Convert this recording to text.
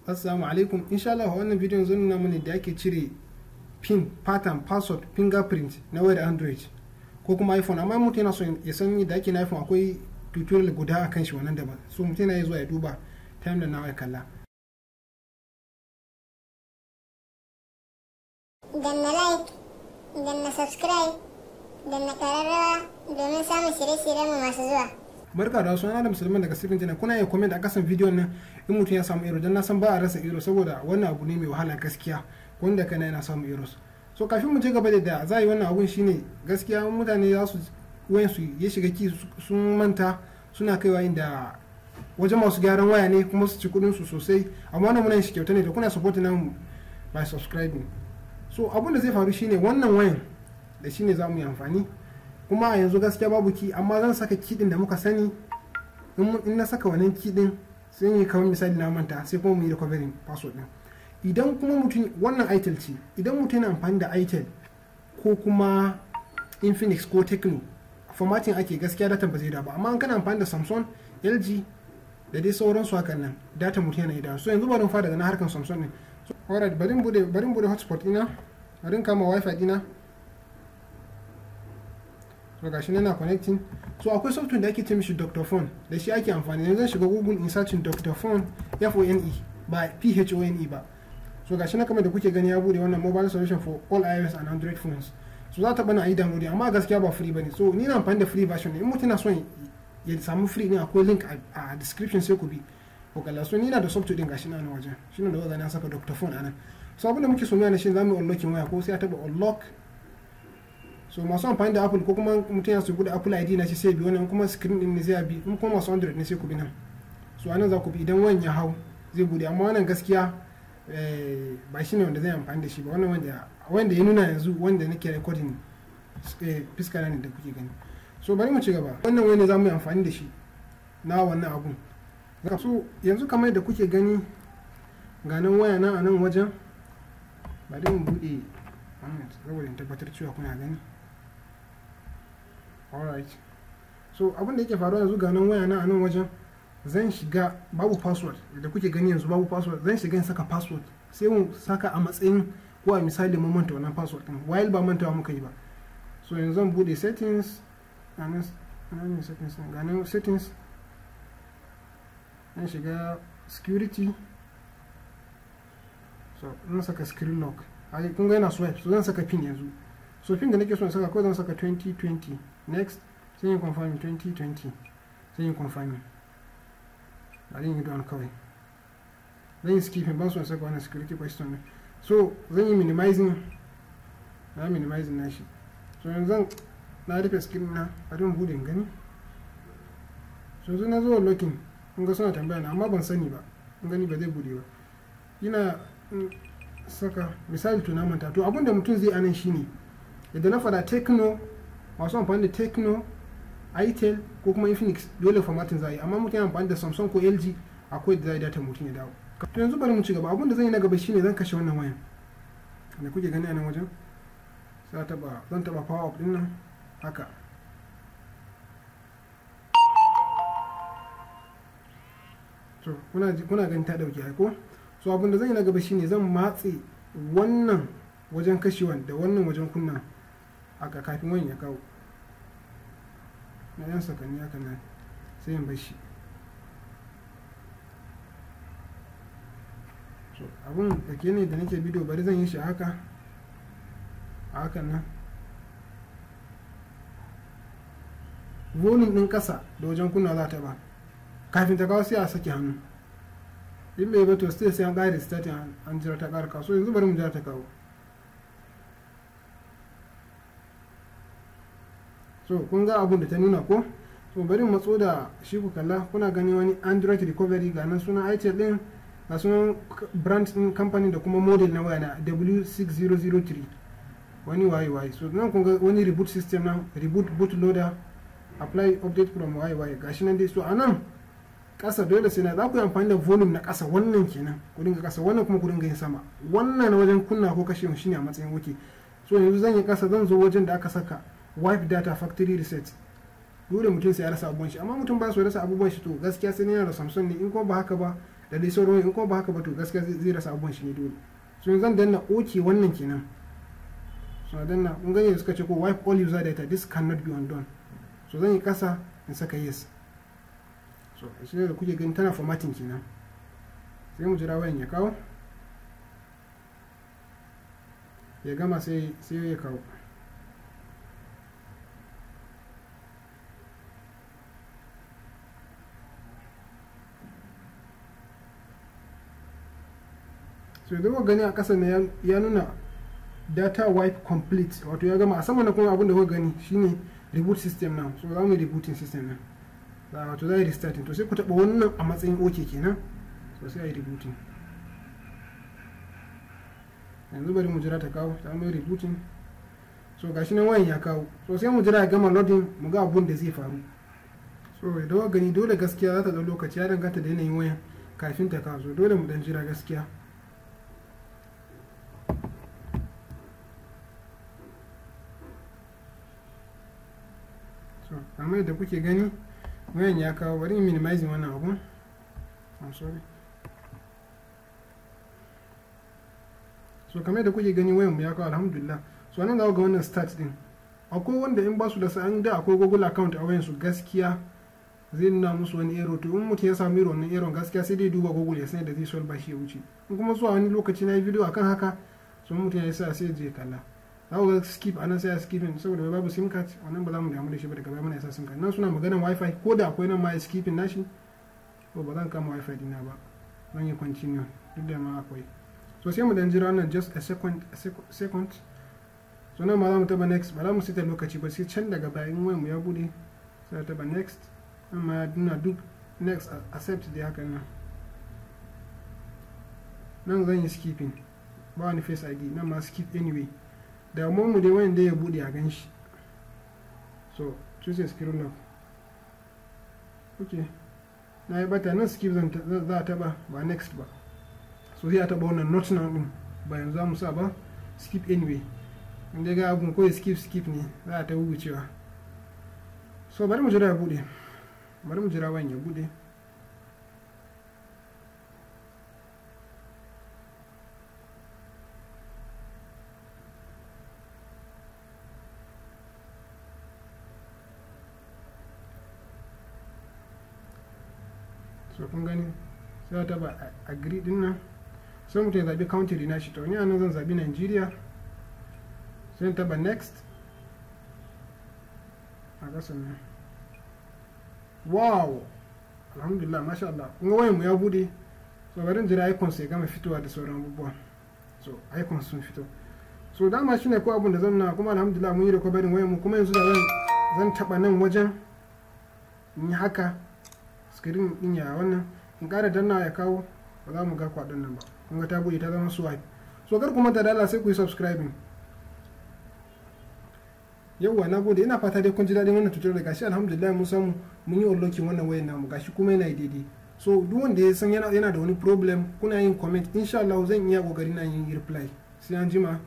Assalamu alaikum. Insha Allah wannan bidiyon zan nuna mana da ake cire pin, pattern, password, fingerprint na wayar Android ko kuma iPhone. Amma mutum yana son ya san yadda ake na iPhone, akwai tutorial guda akan shi wannan daban. So mutum yana zuwa ya duba time da nawa ya kalla. Danna like, danna subscribe, danna kararrawa domin samun shirye-shiryenmu masu zuwa. Barka da wasu, da musulman daga Sirrin Jana. Kuna iya comment a kasan bidiyon nan in mutum ya samu error, dan na san ba a rasa error saboda wannan abu ne mai wahala gaskiya, wanda kana yana samu errors. So kafin mu je gaba da za a yi wannan abun shine gaskiya mutane za su wayan su ya shiga ki sun manta, suna kaiwa inda wajen masu gyaran waya ne kuma su ci kudin su sosai. Amma wannan muna yin shi kyauta ne da kuna support namu by subscribing. So abun da zai faru shine wannan wayan da shine za mu yi amfani. Kuma a yanzu gaskiya babu ki, amma zan saka key din da muka sani. In na saka wannan key din, sai yi kamar misali na manta, sai kuma mu yi recovering password din. Idan kuma mutum wannan Itel ce, idan mutum yana amfani da Itel ko kuma Infinix ko Tecno, formatting ake, gaskiya datan ba zai da ba. Amma an kana amfani da Samsung, LG da dai sauransu hakan nan, data mutum yana da. So yanzu bari mu fara daga na harkan Samsung ne. So alright, bari bude hotspot dina, bari kama WiFi dina. So gashi nan na connecting. So akwai software da ake ce mishi Dr. Phone, da shi ake amfani. Yanzu zan shiga Google in searching Dr. Phone, F O N E ba P H O N E ba. So gashi nan kamar da kuke gani ya bude wannan mobile solution for all iOS and Android phones. So za ta bana a yi download, amma gaskiya ba free bane. So ni na amfani da free version ne. In mutum na son ya samu free din, akwai link a description, sai ku bi ko kalla. So ni na da software din, gashi nan wajen shine da wajen na saka Dr. Phone anan. So abin da muke so mu yana shi, zamu unlocking waya ko sai a taba unlock. So masu amfani da Apple ko kuma mutum ya su bude Apple ID na shi, sai bi wannan, kuma screen din ne zai bi. In kuma masu Android ne, sai ku bi nan. So anan za ku bi, idan wayan ya hau zai bude. Amma wannan gaskiya ba shi ne wanda zai amfani da shi ba. Wannan wanda ya nuna yanzu, wanda nake recording fiska ne da kuke gani. So bari mu ci gaba. Wannan wani za mu yi amfani da shi na wannan abun. So yanzu kamar da kuke gani, ga nan waya na a nan wajen. Bari mu bude wannan saboda in tabbatar cewa kuna gani. Alright, so abin da yake faruwa yanzu, ga nan waya na a nan wajen. Zan shiga, babu password da kuke gani yanzu, babu password. Zan shiga in saka password, sai mu saka a matsayin ko a misali mun manta wannan password din, while ba mantawa muka yi ba. So yanzu zan bude settings. Nan ne settings, ga nan settings. Zan shiga security. So zan saka screen lock. Ai kun ga yana swipe. So zan saka pin yanzu. So pin da nake so in saka, ko zan saka 2020. Next, sai yin confirming 2020, sai yin confirming. Bari yin don kawai zan yi skipping, ban so in saka wannan security question ne. So zan yi minimizing, na minimizing na shi. So yanzu zan na rufe screen na, bari mu bude in gani. So yanzu na zo locking, kun ga suna tambaya na, amma ban sani ba. Kun gani ba zai bude ba. Ina saka misali to na manta. To abinda mutum zai anan shine yadda na fada, Tecno, masu amfani da Tecno, Itel ko kuma Infinix, dole formatting za a yi. Amma mutum yana amfani da Samsung ko LG, akwai da za a yi data mutum ya dawo. To yanzu bari mu ci gaba. Abinda zan yi na gaba shine zan kashe wannan wayan da kuke gani a nan wajen. Sai taba, zan taba power up din nan haka. To kuna gani ta dauke ai ko? So abinda zan yi na gaba shine zan matse wannan wajen kashewan da wannan wajen kunna haka kafin wayan ya kawo na yan sakanni haka nan, sai in bar shi. So abun da ke ne da nake bidiyo, bari zan yi shi haka a hakan nan. Volume din kasa da wajen kunna za ta ba kafin ta kawo, sai a saki hannu. In bai ba, to sai an ƙara starting, an jira ta ƙara kawo. So yanzu bari mu jira ta kawo. So kun ga abun da ta nuna ko? So bari mu matso da shi ku kalla. Kuna gani wani Android recovery, ga nan sunan Itel din, ga sunan brand din company da kuma model na waya na W6003 wani waye waye. So nan kun ga wani reboot system nan, reboot bootloader, apply update from waye waye, gashi nan dai. So anan kasa dole sai na za ku yi amfani da volume na kasa wannan kenan, ku dinga kasa wannan, kuma ku dinga yin sama. Wannan wajen kunna ko kashe shine a matsayin wuke. So yanzu zan yi kasa, zan zo wajen da aka saka wipe data factory reset. Dole mutum sai ya rasa abubuwan shi, amma mutum ba su rasa abubuwan shi, to gaskiya sai yana da Samsung ne. In kuma ba haka ba, da dai sauran. In kuma ba haka ba, to gaskiya zai rasa abubuwan shi ne dole. So zan danna OK, wannan kenan. So na danna, kun gani suka ce ko "Wipe all user data, this cannot be undone." So zan yi kasa in saka yes. So shi da kuke gani tana formatting kenan. Sai mu jira wayan ya kawo, ya gama sai ya kawo. So idan kuka gani a ƙasa ne ya nuna "Data wipe complete", wato ya gama. A sama na kuma abin da kuka gani shine "Reboot system now". So za mu yi rebooting system nan, wato za a yi restarting. To sai ku taɓa wannan a matsayin OK kenan. So sai a yi rebooting. Yanzu bari mu jira ta kawo, ta mai rebooting. So gashi nan wayan ya kawo. So sai mu jira ya gama loading, mu ga abun da zai faru. So idan kuka gani, dole gaskiya za ta ɗau lokaci, ya danganta da yanayin wayan kafin ta kawo. So dole mu dan jira gaskiya. So kamar yadda kuke gani, wayan ya kawo. Bari in minimizing wannan abun, I'm sorry. So kamar yadda kuke gani, wayan mu ya kawo, alhamdulillah. So nan za ku ga wannan start din. Akwai wanda in ba su da sa'an da akwai Google account a wayan su, gaskiya zai nuna musu wani error. To in mutum ya samu irin wannan error, gaskiya sai dai duba Google ya san da zai solve shi ya wuce. In kuma zuwa wani lokaci na yi video akan haka, so mutum ya sa sai je kalla. Za ku ga skip anan, sai a skipping saboda babu SIM card. Wannan ba za mu damu da shi ba, daga baya muna sa SIM card. Nan suna maganan WiFi, ko da akwai nan ma ya skipping nashi. To ba zan kama WiFi dina ba, zan yi continue duk da ma akwai. So sai mu dan jira wannan just a second, a second. So nan ma za mu taba next, ba za mu sita lokaci ba, sai can daga bayan wayan mu ya bude sai a taba next. Nan ma ya nuna duk next, accept dai hakan nan. Nan zan yi skipping, ba wani Face ID. Nan ma skip anyway. Da mu dai wayan da ya bude a gan shi. So choose a screen lock. Okay, na yi bata nan, skip zan za a taba, ba next ba. So sai a taba wannan not now din, ba yanzu za mu sa ba, skip anyway. Inda ga abun kawai skip skip ne za a ta wucewa. So bari mu jira ya bude, bari mu jira wayan ya bude. So kun gani, sai a taba agree din nan. Sai mutum ya zaɓi country na shi. To ni anan zan zaɓi Nigeria, sai in taba next a ƙasan nan. Wow, alhamdulillah, masha Allah, kun ga wayan mu ya bude. So bari in jira icons ya gama fitowa da sauran abubuwa. So icons sun fito. So dama shine ko abun da zan na kuma alhamdulillah mun yi recovering wayan mu. Kuma yanzu da zan taba nan wajen in yi haka, screen din ya wannan, in ƙara danna ya kawo, ba za mu ga kwaɗon nan ba. Kun ga ta buɗe, ta zama swipe. So kar ku manta da Allah, sai ku yi subscribing. Yauwa, na gode. Ina fata dai kun ji daɗin wannan tutorial. Gashi alhamdulillah mun samu mun yi unlocking wannan wayan namu, gashi kuma yana daidai. So duk wanda ya san yana da wani problem, kuna yin comment, insha Allah zan iya kokari na yin reply. Sai an jima.